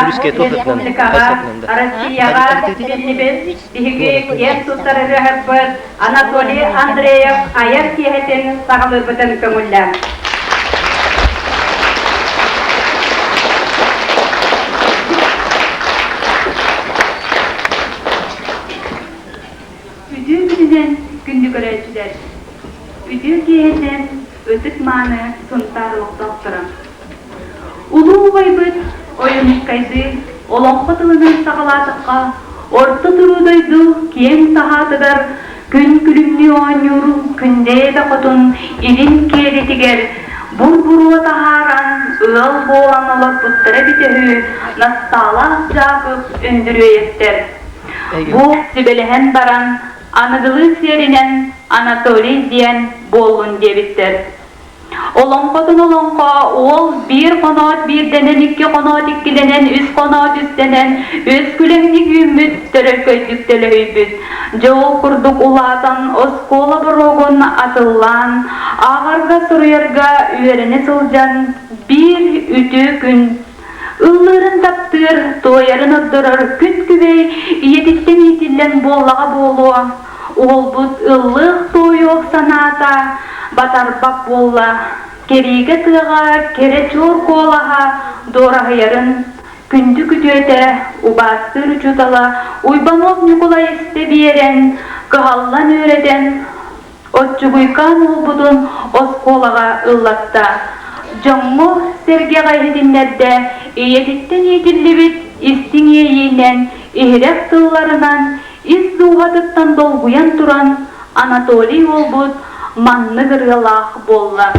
Республикаҕа, Россияҕа биллибит биһиги киэн туттар ырыаһыппыт Анатолий Андреев айар киэһэтин саҕалыырбытын көҥүллээҥ. Үтүө күнүнэн күндү көрөөччүлэр! Үтүө киэһэтинэн ытык-мааны Сунтаар олохтоохторо! Улуу убайбыт Ойуунускайдыы олоҥхо тылынан саҕалаатахха, Орто туруу дойду киэҥ саһаатыгар күн күлүмнүү оонньуур Күндэйэ хотун илин киэлитигэр бур-буруо таһааран ыал буолан олорбуттара эбитэ үһү Настаалаах Дьаакып Өндүрүөйэптэр. Бу сүбэлэһэн баран, аныгылыы сиэринэн Анатолий диэн буоллун диэбиттэр. Олоҥхотун олоҥхо уол биир хоноот биирдэнэн, икки хоноот иккилэнэн, үс хоноот үстэнэн, үс күлэҥник үүммүт, төрөлкөйдүк төлөһүйбүт. Дьэ ол курдук улаатан, оскуола боруогун атыллаан, ааҕарга-суруйарга үөрэнэ сылдьан, биир үтүө күн Ыллыырын таптыыр, туойарын ордорор күн күбэй ийэтиттэн иитиллэн буоллаҕа буолуо, уолбут ыллыах-туойуох санаата батарбат буолла, кэриигэ тыаҕа кэрэ чуор куолаһа дуораһыйарын күндү күтүөтэ, убаастыыр учуутала Уйбанов Ньукулай истэ биэрэн, кыһаллан үөрэтэн, Оччугуйкаан уолбутун оскуолаҕа ыллатта, дьоҥҥо-сэргэҕэ иһитиннэрдэ, ийэтиттэн иитиллибит истиҥ иэйиинэн, иһирэх тылларынан, ис дууһатыттан долгуйан туран Анатолий уолбут маннык ырыалаах буолла.